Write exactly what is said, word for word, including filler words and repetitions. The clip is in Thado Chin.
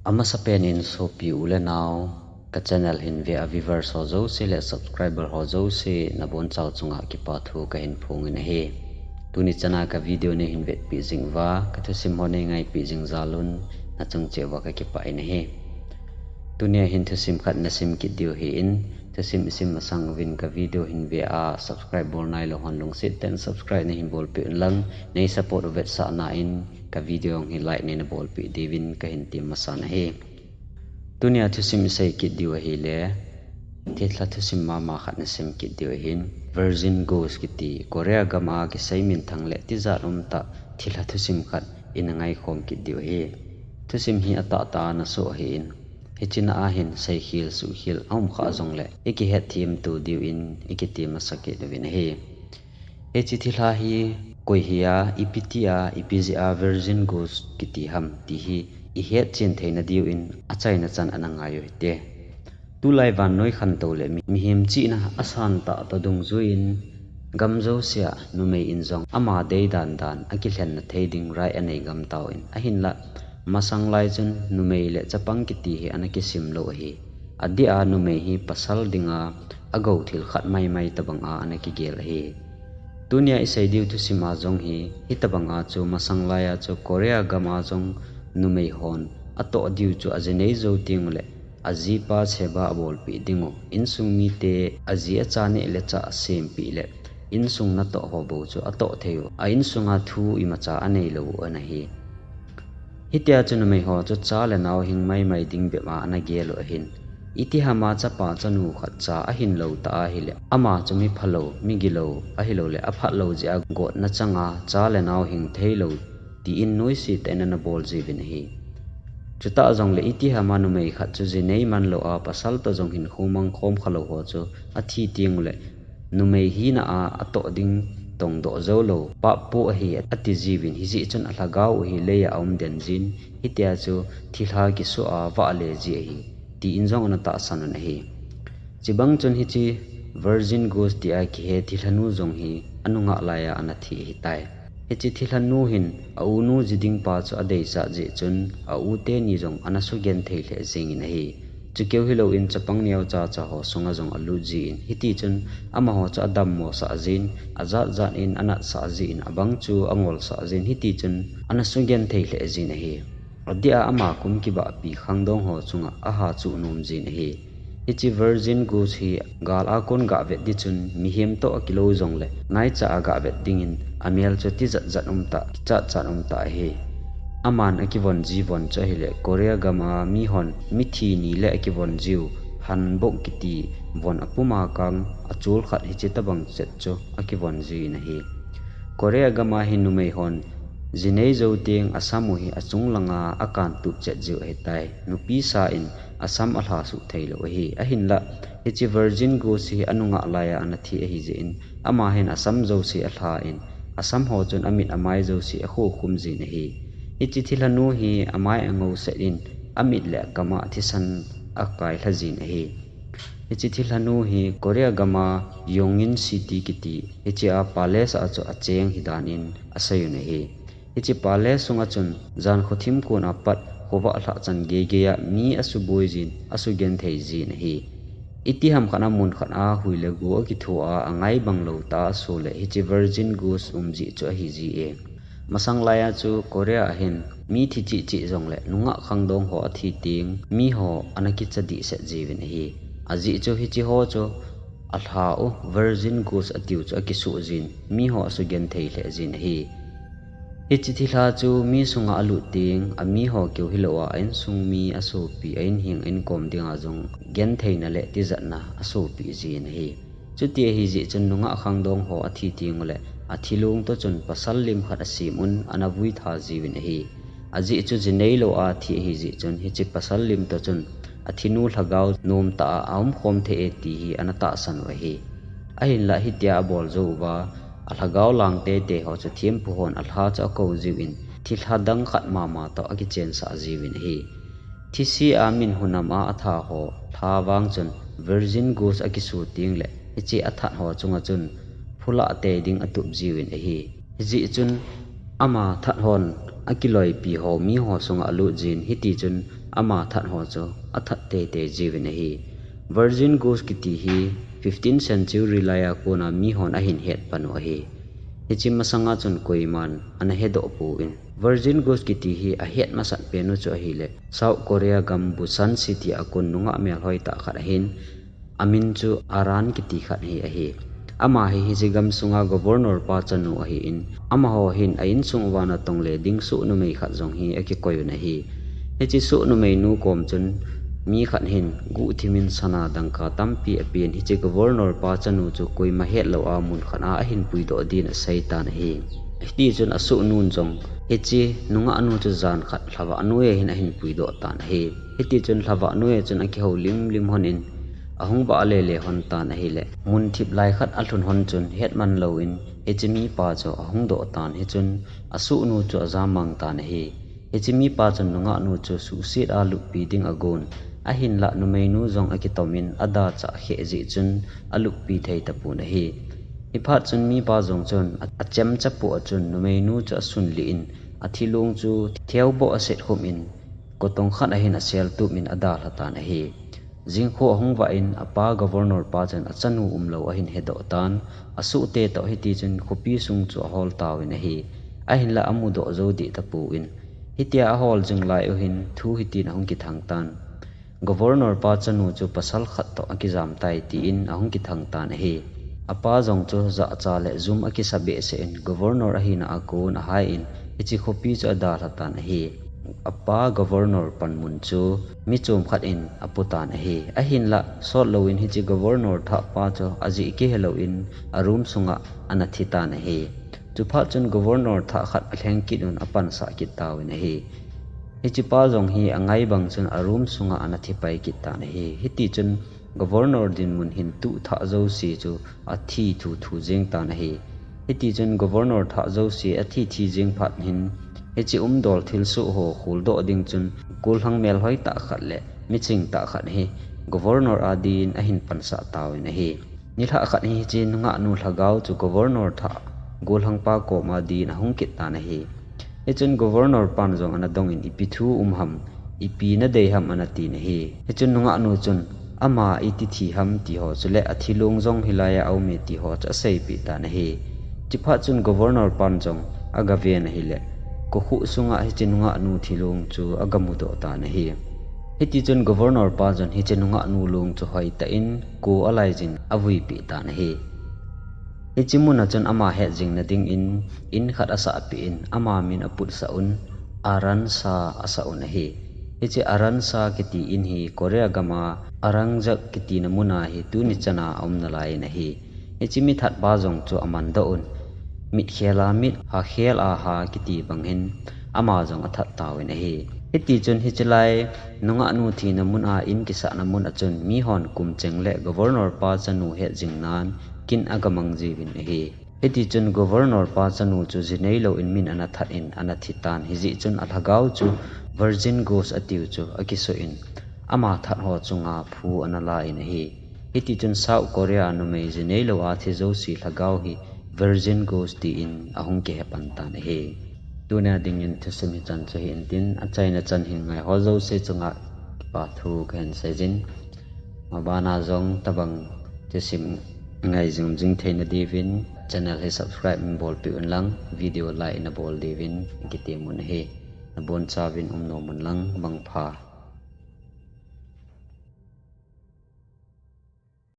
Amasapen in sopi u le nao, ka channel hin ve a viewers ho jouse le subscriber ho jouse nabonchau chunga kipa thu kahin phongin ahi. Tuni chana ka video neihin vetpi jing uva, ka thusim ho neingaipi jing jal un, nachung cheh uva kakipah in ahi. Tunia hin thusim khat nasim kit diu ahin, thusim isim masang uvin ka video hin ve a subscribe bol nailou hon lungset tah in subscribe neihin bolpeh un lang, nei support u vetsahna in ka video hi like neina bolpeh diuvin kahin tem masan ahi. Tunia thusim isei kit diu ahile, thilha thusim mama khat nasim kit diu ahin, Virgin Ghost kiti, Korea gam a kisei minthang le tijat umtah thilha thusim khat ina ngaikhom kit diu ahi. Thusim hi atahtah a nasoh ahin, hiche na a hin seikhel suhkhel aum kha jongle, ikihet themto diuvin ikitem masat kit uvin ahi. Hiche thilha hi koi hia, ipi tia, ipi jeh a Virgin Ghost kiti ham ti hi ihet chen theina diuvin achaina chan ana ngai u hite. Tulai vannoi khantou le mi, mihem chihna asantah toh dungjuiyin gam jousea numei in jong ama deidan dan akilhenna thei ding right anei gam tauvin, ahinlah masang lai chun numei le chapang kiti hi ana kisim lou ahi. Adeh a numei hi pasal dinga agou thil khat maimai tobang a ana kigel ahi. Tunia isei diu thusim a jong hi, hitobang a chu masang lai a chu Korea gam a jong numei hon atoh diu chu ajinei jou teng ule, ajipa seba abolpeh dingu, insung mite aji acha neh le chah asempeh le, insung natoh ho bou chu atoh thei u, a insunga thu imacha anei lou u ana hi. Hitia chu numei ho chu cha le nao hing maimai ding bep a ana gel u ahin. Itiham a chapa chanu khat cha ahinlou ta ahile, ama chu miphalou, migilou, ahiloule aphatlou jeh a gotna changa cha le nao hing theilou, tin nuisat tah in ana bol jiuvin ahi. Chutah jongle itiham a numei khat chu jinei manlou a pasal toh jong hinkho mang khom khalou ho chu athi teng ule, numei hina a atoh ding tongdoh joulou, papu ahi ati jiuvin, hijeh chun alhagao u hi lei a aum den jin, hitia chu thilha kisoh a vahle ji ahi, tin jong ana tahsan un ahi. Chubang chun hiche Virgin Ghost tia kihe thilhanu jong hi anungah lai a ana thi ahitai. Hiche thilhanu hin a unu ji ding pa chu adeisah jeh chun a u teni jong ana sugenthei lheh jengin ahi. Chukeu hilouvin chapang neocha cha ho sunga jong alut jin, hitichun amaho chu adammosah jin, ajat jat in anatsah jin, abang chu angolsah jin, hitichun ana sugenthei lheh jin ahi. Adeh a ama kum kibahpi khangdong ho chunga aha chuh nom jin ahi. Hiche Virgin Ghost hi gal a kon gah vet di chun mihem toh akilou jongle naicha a gah vet dingin amel chu tijat jat umtah, kichat chat umtah ahi. Aman akivon ji von chu ahile Korea gam a mihon mithi ni le akivon jiu hanbok kiti von apum a kang achul khat hiche tobang chet chu akivon jin ahi. Korea gam a hi numei hon jinei jou teng asam u hi achung langa akantup chet jiu ahitai. Nupi sa in asam alha suh theilou ahi. Ahinlah, hiche Virgin Ghost hi anungah lai a ana thi ahi jeh in, ama hin asam jouse alha in, asam ho chun amit amai jouse akhokhum jin ahi. Hiche thilhanu hi amai angou set in, amit le akam a thisan akailha jin ahi. Hiche thilhanu hi Korea gam a Yongin City kiti, hiche a palace a chu acheng hidan in asei un ahi. Hiche palace sunga chun jan khothim kon a pat khovah lhah chan geigei a mi asuboi jin, asugenthei jin ahi. Itiham khat a mun khat a hui le go akitho a, angai bang lou tah a aso le hiche Virgin Ghost um jeh chu ahi ji e. Masang lai a chu Korea a hin mi thi cheh cheh jongle nungah khangdong ho athi teng miho ana kicha dehset jiuvin ahi. Ajeh chu hiche ho chu alha u Virgin Ghost atiu chu akisuh jin, miho asugenthei lheh jin ahi. Hiche thilha chu mi sunga alut teng, amiho keu hilou a, a insung mi, asopi, a inheng, a inkom dinga jong gentheina le tijatna asopi jin ahi. Chuti ahi jeh chun nungah khangdong ho athi teng ule, athilong toh chun pasal lim khat asem un, ana vui tha jiuvin ahi. Ajeh chu jinei lou a thi ahi jeh chun hiche pasal lim toh chun athinu lhagao nomtah a aumkhom thei e ti hi ana tahsan u ahi. Ahinlah hitia abol jou uva, alhagao lang teitei ho chu thempu hon alha chu akou jiuvin, thilha dang khat mama toh akichensah jiuvin ahi. Thise a min hunam a atha ho lha vang chun Virgin Ghost akisu teng le hiche athat ho chunga chun phulah tei ding atup jiuvin ahi. Hijeh chun ama that hon akiloipi ho miho sunga alut jin, hitichun ama that ho chu athat teitei jiuvin ahi. Virgin Ghost kiti hi fifteenth century laiya kona mihon ahin het pan u ahi. Hiche masanga chun koiman ana hedoh pouvin, Virgin Ghost kiti hi ahet masat pen u chu ahile, South Korea gam Busan City a kon nungah melhoi tah khat ahin, amin chu Aran kiti khat hi ahi. Ama hi hiche gamsunga governor pa chanu ahin, amaho hin a insung uva natong le ding soh numei khat jong hi akikoi un ahi. Hiche soh numeinu kom chun mi khat hin guhthimin sana dangka tampi apen, hiche governor pa chanu chu koima hetlou a mun khat a ahin puidoh din aseitan ahi. Hitichun asoh nun jong hiche nungahnu chu jan khat lhavah noiya hin ahin puidoh tan ahi. Hitichun lhavah noiya chun akihoulim lim lhonin, ahung vah lele lhon tan ahile, mun thip lai khat alhun lhon chun hetman louvin hiche mipa chu ahung doh tan, hichun asohnu chu ajam mang tan ahi. Hiche mipa chun nungahnu chu suhset a luppi ding agon, ahinlah numeinu jong akitomin adachah kheh jeh chun aluppi thei tapon ahi. Hiphat chun mipa jong chun achemcha poh a chun numeinu chu asunlih in, athilong chu theoboh aset khumin, kotong khat ahin aseltup in adalha tan ahi. Jingkho ahung vah in apa governor pa chun achanu umlou ahin hedoh tan, asohte toh hitichun khopi sung chu ahol tauvin ahi. Ahinlah amudoh jou deh tapouvin, hitia ahol jing lai uhin thu hitin ahung kithang tan, Governor pa chanu chu pasal khat toh akijam tai tin ahung kithang tan ahi. Apa jong chu jahcha le jum akisa behseh in, governor ahina a kon ahai in hiche khopi chu adalha tan ahi. Apa governor panmun chu mi chom khat in apu tan ahi. Ahinlah sot louvin hiche governor thahpa chu ajeh kihe louvin a room sunga ana thi tan ahi. Chuphat chun governor thah khat alheng kit un apansah kit tauvin ahi. Hichepa jong hi angai bang chun a room sunga ana thi pai kit tan ahi. Hitichun governor dinmun hin tuh thah jouse chu athi thuthu jeng tan ahi. Hitichun governor thah jouse athi thi jeng phat hin hiche umdol thilsoh ho kholdoh ding chun gollhang melhoi tah khat le miching tah khat hi governor a din ahin pansah tauvin ahi. Nilhah khat hi hiche nungahnu lhagao chu governor thah gollhangpa koma din ahung kit tan ahi. Hichun governor pan jong ana dongin, ipi thu um ham, ipi nadei ham ana tin ahi. Hichun nungahnu chun ama iti thi ham ti ho chule athilong jong hilaiya aume ti ho chu aseipeh tan ahi. Chuphat chun governor pan jong agaven ahile, kokhuh sunga hiche nungahnu thilong chu agamudoh tan ahi. Hitichun governor pa chun hiche nungahnu long chu hoitah in ko alaijin avuipeh tan ahi. Hiche muna chun ama hetjingna dingin in khat asahpeh in ama min aputsah un, Aransa asah un ahi. Hiche Aransa kiti in hi Korea gama Arangjak kitina muna hi tuni chana aum nalai in ahi. Hiche mithatpa jong chu amandoh un, mitkhel a mit, hakhel a ha kiti bang hin ama jong athat tauvin ahi. Hitichun hiche lai nungahnu thina muna in kisahna muna chun mihon kumcheng le governor pa chanu hetjingnan kin agamang jiuvin ahi. Hitichun governor pa chanu chu jinei louvin min ana that in ana thi tan, hijeh chun alhagao chu Virgin Ghost atiu chu akisoh in, ama that ho chunga phu ana la in ahi. Hitichun South Korea numei jinei lou a thi jouse lhagao hi Virgin Ghost tin ahung kihe pan tan ahi. Tunia dingin thusim hichan chu hi intin, achaina chan hin ngaiho jouse chunga kipa thu kahin seijin. Mabana jong tabang thusim ngai jing jing theina diuvin channel hi subscribe in bolpeh un lang, video like in abol diuvin kitem un ahi. Nabonchauvin umnom un lang, mangpha.